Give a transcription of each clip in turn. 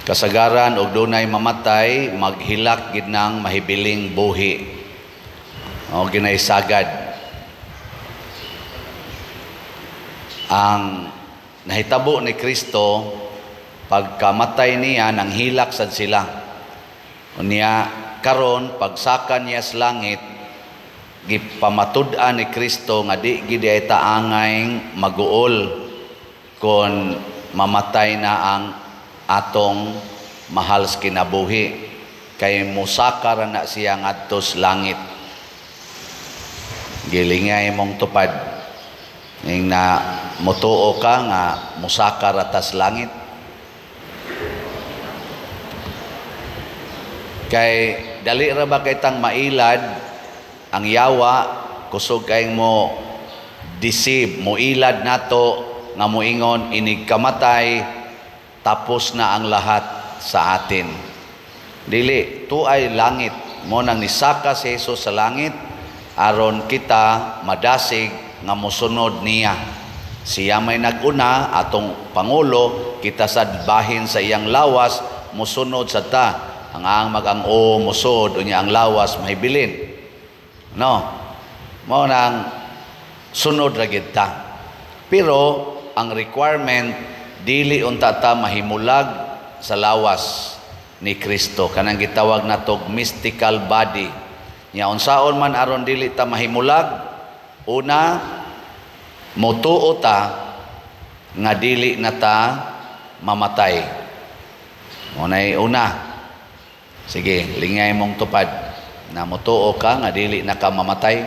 Kasagaran og dunay mamatay, maghilak gid nang mahibiling buhi. O ginaysagad. Ang nahitabo ni Kristo, pagkamatay niya, nanghilak sad sila. Unya karon pagsaka niya sa langit, gipamatud-an ni Kristo nga di gid ay taangay maguol kon mamatay na ang atong mahal sa kinabuhi, kay mosaka ra na siya ngadto sa langit. Gilingay mong tupad ning na motuo ka nga mosaka ra tas langit. Kay dali ra ba kay tang mailad ang yawa, kusog kay mo deceive, mo ilad nato nga moingon inig kamatay tapos na ang lahat sa atin. Dili, tuay langit mo nang nisaka si Jesus sa langit aron kita madasig nga mosunod niya. Siya may naguna atong pangulo, kita sad bahin sa iyang lawas mosunod sa ta. Ang mag-ang-o mosod unya ang lawas mahibilin. No. Mao nang sunod ra gid ta. Pero ang requirement, dili unta ta mahimulag sa lawas ni Kristo, kanang gitawag natog mystical body. Nya unsaon man aron dili ta mahimulag? Una, motuo ta nga dili na ta mamatay. Mo nay una. Sige, lingay mong tupad na motuo ka nga dili na ka mamatay.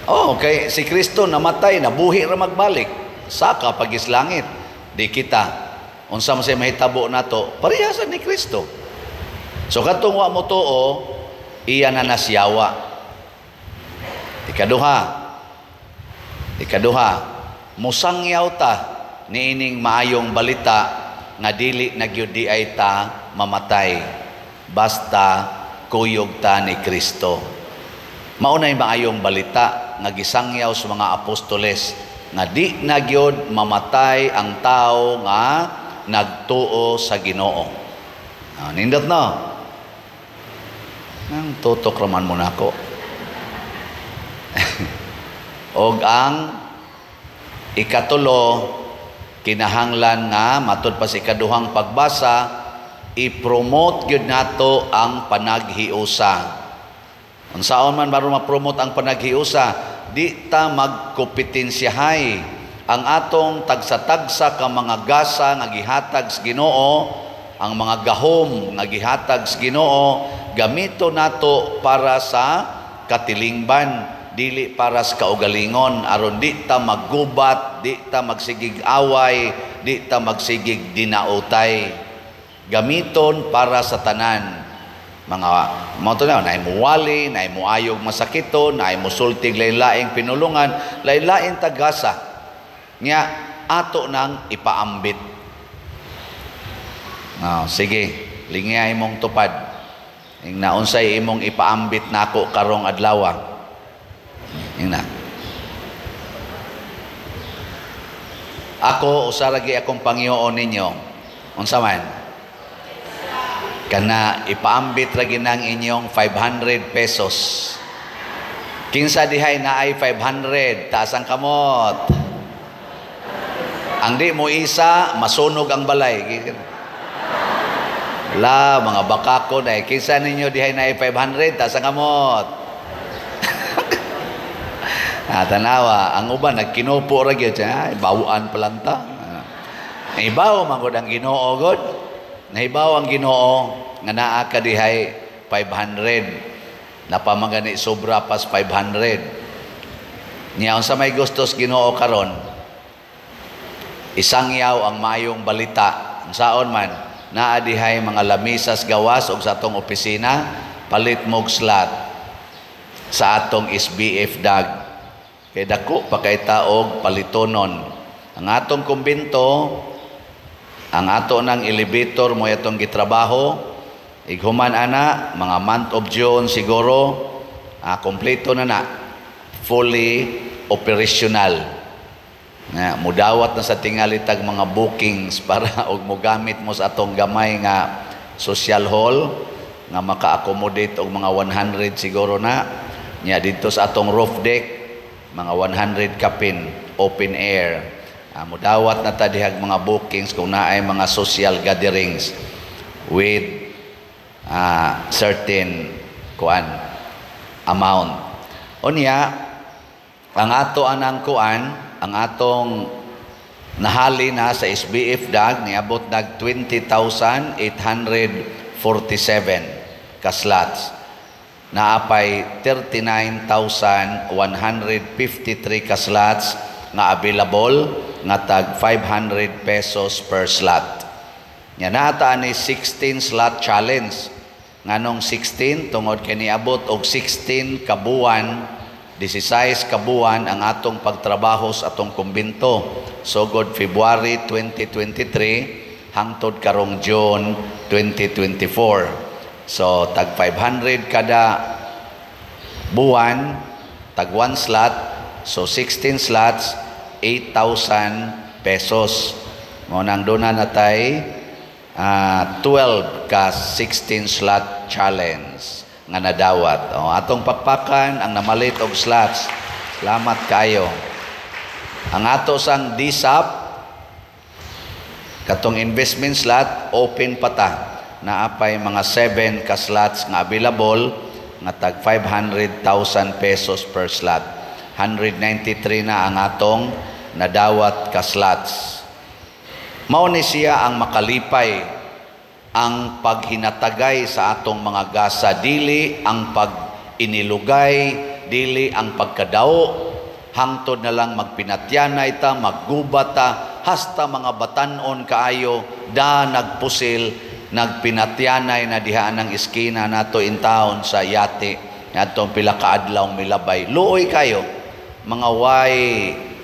Oh, kay si Kristo namatay, nabuhi ra magbalik. Saka pagis langit, di kita. Unsa man say mahitabo nato, parehasan ni Kristo. So katong wa motuo, iya na nasyawa. Ikaduha, musangyaw ta niining maayong balita nga dili na gyud di ay ta mamatay basta kuyog ta ni Kristo. Maunay maayong balita nga gisangyaw sa mga apostoles nga di na gyud mamatay ang tao nga nagtuo sa Ginoo. Nindot no? Nang tutok raman mo nako. Og ang ikatulo, kinahanglan nga matud pa sa ikaduhang pagbasa, i-promote gyud nato ang panaghiusa. Unsaon man baron ma-promote ang panaghiusa? Di ta magkompetensyahay. Ang atong tagsa-tagsa ka mga gasa nga gihatag sa Ginoo, ang mga gahom nga gihatag sa Ginoo, gamito nato para sa katilingban, dili para sa kaugalingon, aron di ta maggubat, di ta magsigig away, di ta magsigig dinautay. Gamiton para sa tanan. Mga mo to na, naay muwali, naay muayog masakiton, naay musultig lain-laing pinulungan, lain-laing tagasa. Nya ato nang ipaambit. Sige, lingay imong tupad. Ing naunsay imong ipaambit nako karong adlaw. Ing na. Ako usa ra gyud akong pangyoon ninyo. Unsa man? Kana ipaambit ra gyud nang inyong 500 pesos. Kinsa dihay naay 500, taas ang kamot. Ang di mo isa, masunog ang balay. La, mga bakako na. Kinsa ninyo dihay naay 500, taas ang kamot. Tanawa, ang uban nagkinupo ra gyud, ay bawaan pa lang ta. Nahibaw man gud ang Ginoo gud. Nahibaw ang Ginoo nga naa ka dihay 500. Napamagani sobra pas 500. Nya unsa may gustos Ginoo karon? Isangyaw ang maayong balita. Unsaon man naa dihay mga lamisas gawas og sa atong opisina, palit mog slot sa atong SBF dag. Kay dako pa kay taog palitonon. Ang atong kumbento, ang ato ng elevator mo atong gitrabaho, ighuman ana, mga month of June siguro, kompleto na na, fully operational. Na mudawat na sa tingali tag mga bookings para og mogamit mo sa atong gamay nga social hall nga maka-accommodate og mga 100 siguro na. Nya didto sa atong roof deck, mga 100 kapin, open air. Mudawat na ta dihag mga bookings kung naay mga social gatherings with certain kuan amount. Unya ang ato anang kuan, ang atong nahali na sa SBF dag, niabot nag 20,847 ka slots. Naapay 39,153 ka slots nga available nga tag 500 pesos per slot. Nya naa ni 16 slot challenge. Nganong 16? Tungod kay niabot og 16 ka buwan, 16 ka buwan ang atong pagtrabaho sa atong kumbento. Sugod February 2023 hangtod karong June 2024. So tag 500 kada buwan, tag 1 slot, so 16 slots, 8,000 pesos. Mao nang duna na tay 12 ka 16 slot challenge nga nadawat. O, atong pakpakan ang namalit og slots. Salamat kayo. Ang ato sang DSAP, katong investment slot, open pa ta. Naapay mga 7 ka slots nga available nga tag 500,000 pesos per slot. 193 na ang atong nadawat ka slots. Mao ni siya ang makalipay, ang paghinatagay sa atong mga gasa, dili ang pag-inilugay, dili ang pagkadao, hangtod na lang magpinatyanay ta, maggubat ta, hasta mga batanon kaayo, da nagpusil, nagpinatyanay na diha ng iskina nato in town sa yate, atong pila ka adlaw milabay. Luoy kayo, mga way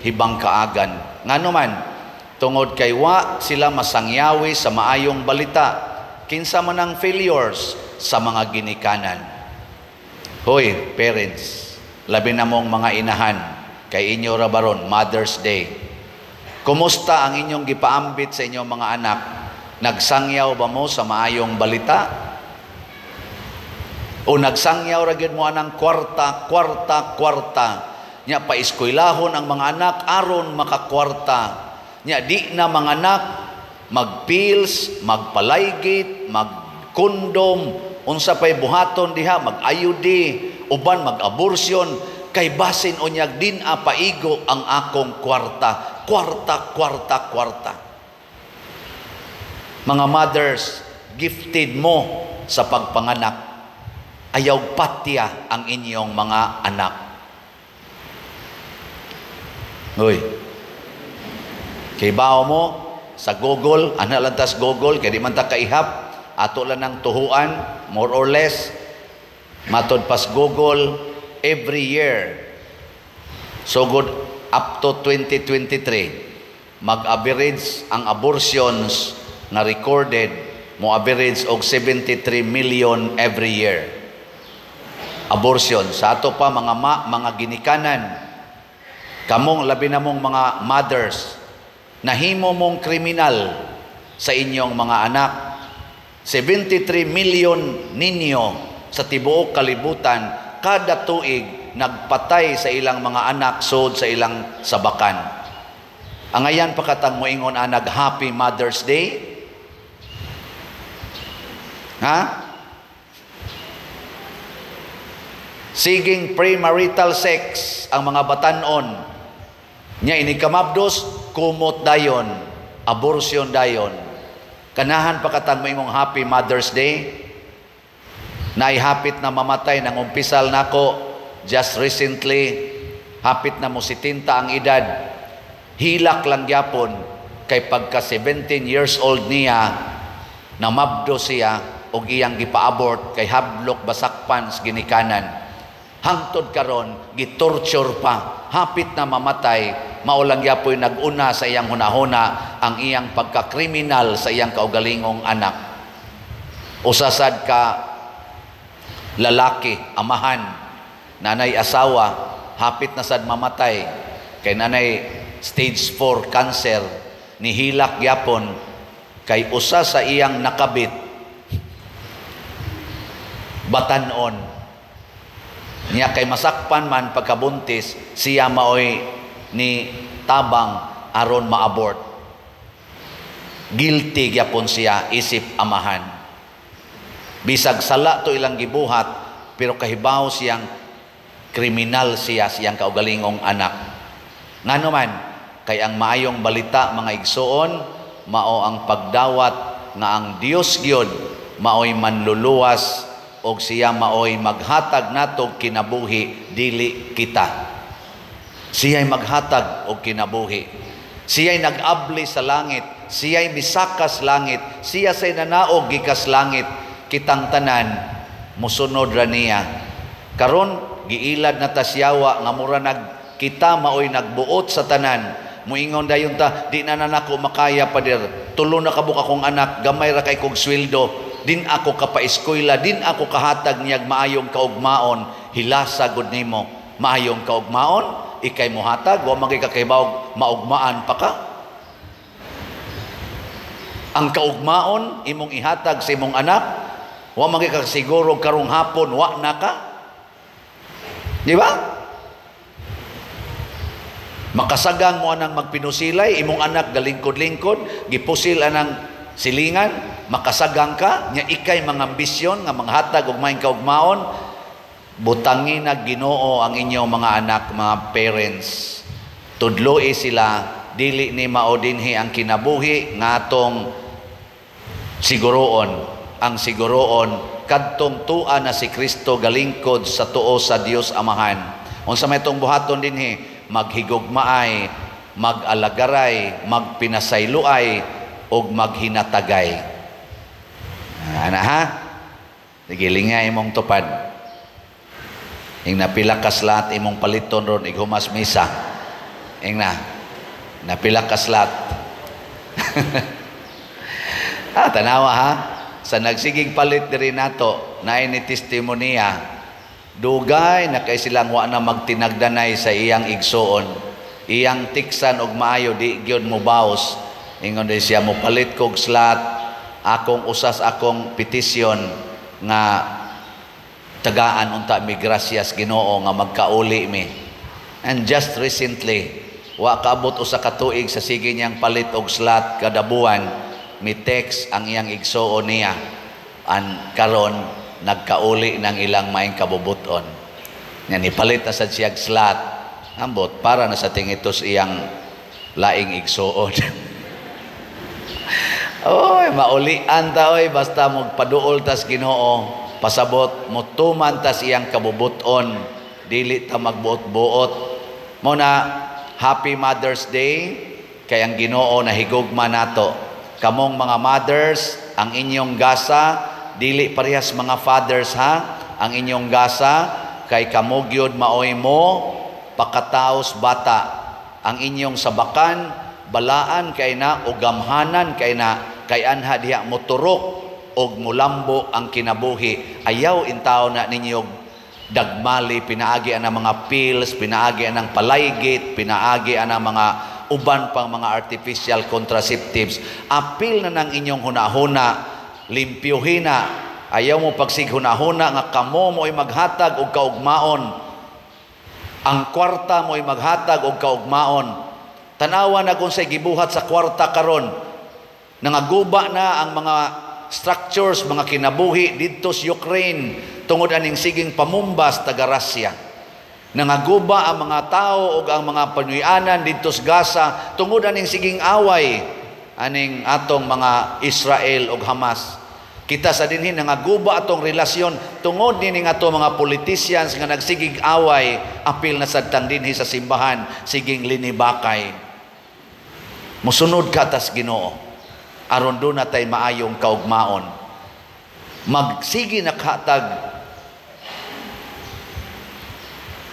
hibang kaagan. Ngano man, tungod kay wa sila masangyawi sa maayong balita. Kinsa man ang failures sa mga ginikanan. Hoy, parents, labi na mong mga inahan, kay inyo ra baron, Mother's Day. Kumusta ang inyong gipaambit sa inyong mga anak? Nagsangyaw ba mo sa maayong balita? O nagsangyaw ra gyud mo anang kwarta, kwarta, kwarta? Nya paeskwelahon ang mga anak aron makakwarta. Nya di na mga anak magpills, magpalaygit, magkondom, unsa pay buhaton diha, mag-IUD, uban mag-abortion, kay basin unyag din a paigo ang akong kwarta, kwarta, kwarta, kwarta. Mga mothers, gifted mo sa pagpanganak. Ayaw patya ang inyong mga anak. Uy, kay bao mo sa Google, ana lang tas Google, kay di man ta kaihap, ato lang ng tuhuan, more or less, matod pas Google, every year, sugod up to 2023, mag-average ang abortions na recorded, mo average og 73 million every year. Abortion. Sa ato pa, mga ginikanan, kamong labi na mong mga mothers, nahimo mong kriminal sa inyong mga anak. 73 million ninyo sa tibuok kalibutan kada tuig nagpatay sa ilang mga anak sod sa ilang sabakan. Angayan pa katang moingon anag Happy Mother's Day? Ha? Siging premarital sex ang mga batanon nya ini kamabdos, kumot dayon, abortion dayon. Kanahan pa katang moingong Happy Mother's Day? Naihapit na mamatay nang umpisal nako just recently, hapit na mo 70 ang edad. Hilak lang gyapon kay pagka 17 years old niya namabdo siya og iyang gipa-abort kay hablok basakpan sa ginikanan. Hangtod karon gitorture pa, hapit na mamatay. Mao lang gyapoy nag-una sa iyang hunahuna ang iyang pagkakriminal sa iyang kaugalingong anak. Usasad ka lalaki, amahan, nanay asawa, hapit na sad mamatay kay nanay stage 4 cancer, nihilak gyapon kay usa sa iyang nakabit batanon niya, kay masakpan man pagkabuntis, siya maoy ni tabang aron maabort. Guilty gyapon siya isip amahan. Bisag sala to ilang gibuhat, pero kahibaw siyang kriminal siya siyang kaugalingong anak. Ngano man, kay ang maayong balita, mga igsuon, mao ang pagdawat nga ang Dios gyud maoy manluluwas og siya maoy maghatag natog kinabuhi, dili kita. Siya'y maghatag og kinabuhi. Siya'y nag-abli sa langit, siya'y misakas langit, siya say nanaog gikas langit. Kitang tanan musunod ra niya. Karon giilad na ta siyawa nga mura nag kita maoy nagbuot sa tanan. Muingon dayon ta, "Di na nako makaya, pader. Tulo na kabuk akong anak, gamay ra kay kog sweldo, din ako kapaeskwela, din ako kahatag niyag maayong kaugmaon." Hilasa gud nimo. Maayong kaugmaon ikay mohatag, wa man kay kakahibawog maugmaan pa ka. Ang kaugmaon imong ihatag sa imong anak, wa man kay kasiguro karong hapon wa na ka. Di ba? Makasagang mo anang magpinusilay, imong anak galingkod-lingkod, gipusil anang silingan, makasagang ka, nya ikay mga ambisyon nga manghatag og maayong kaugmaon. Butangin na Ginoo ang inyong mga anak, mga parents. Tudloi sila, dili ni mao dinhi ang kinabuhi nga atong siguroon. Ang siguroon, kadtong tua na si Kristo galingkod sa tuo sa Dios Amahan. Unsa may itong buhaton dinhi? Maghigugmaay, mag-alagaray, magpinasayloay, og maghinatagay. Ana ha? Sige, lingay imong tupad. Ing napila ka slot imong paliton ron ighumas misa. Ing na napila ka slot. Ah, tanawa ha. Sa nagsigig palit diri nato, naay ni testimonya. Dugay na kay silang wa na magtinagdanay sa iyang igsuon. Iyang tiksan og maayo, di gyud mo baos. Ingon di siya, "Mo palit kog slot, akong usas akong petisyon nga tagaan unta mi grasyas Ginoo nga magkauli mi." And just recently, wa kaabot usa ka tuig sa sige niyang palit og slot kada buwan, mi text ang iyang igsuon niya. An karon nagkauli ng ilang maing kabubuton. Nya nipalit na sad siyag slot. Ambot para na sa tingitos iyang laing igsuon. Oy, maulian ta oy, basta magpaduol tas Ginoo. Pasabot motuman tas iyang kabubuton, dili ta magbuot-buot. Mo na, Happy Mother's Day, kay ang Ginoo nahigugma nato. Kamong mga mothers, ang inyong gasa dili parehas mga fathers ha. Ang inyong gasa kay kamo gyud maoy mo pakataos bata. Ang inyong sabakan balaan kay na o gamhanan kay na, kay anha diha moturok og mulambo ang kinabuhi. Ayaw intaw na ninyo dagmali pinaagi ang mga pills, pinaagi ang palaygit, pinaagi ang mga uban pang mga artificial contraceptives. Apil na ng inyong hunahuna, limpyuhin na. Ayaw mo pagsig hunahuna nga kamo mo'y maghatag og kaugmaon. Ang kwarta mo'y maghatag og kaugmaon. Tanawa na kung say gibuhat sa kwarta karon. Nangaguba na ang mga structures, mga kinabuhi didto sa Ukraine tungod aning siging pamumbas taga Russia. Nangaguba ang mga tao ug ang mga panuyanan didto sa Gaza tungod aning siging away aning atong mga Israel ug Hamas. Kita sa dinhi nangaguba atong relasyon tungod nining ato mga politicians nga nagsigig away, apil na sad tang dinhi sa simbahan siging linibakay. Musunod ka tas Ginoo aron do na tay maayong kaugmaon. Magsige na katag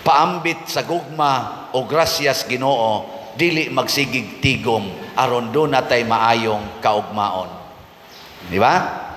paambit sa gugma o grasyas Ginoo, dili magsigig tigom aron do na tay maayong kaugmaon. Di ba?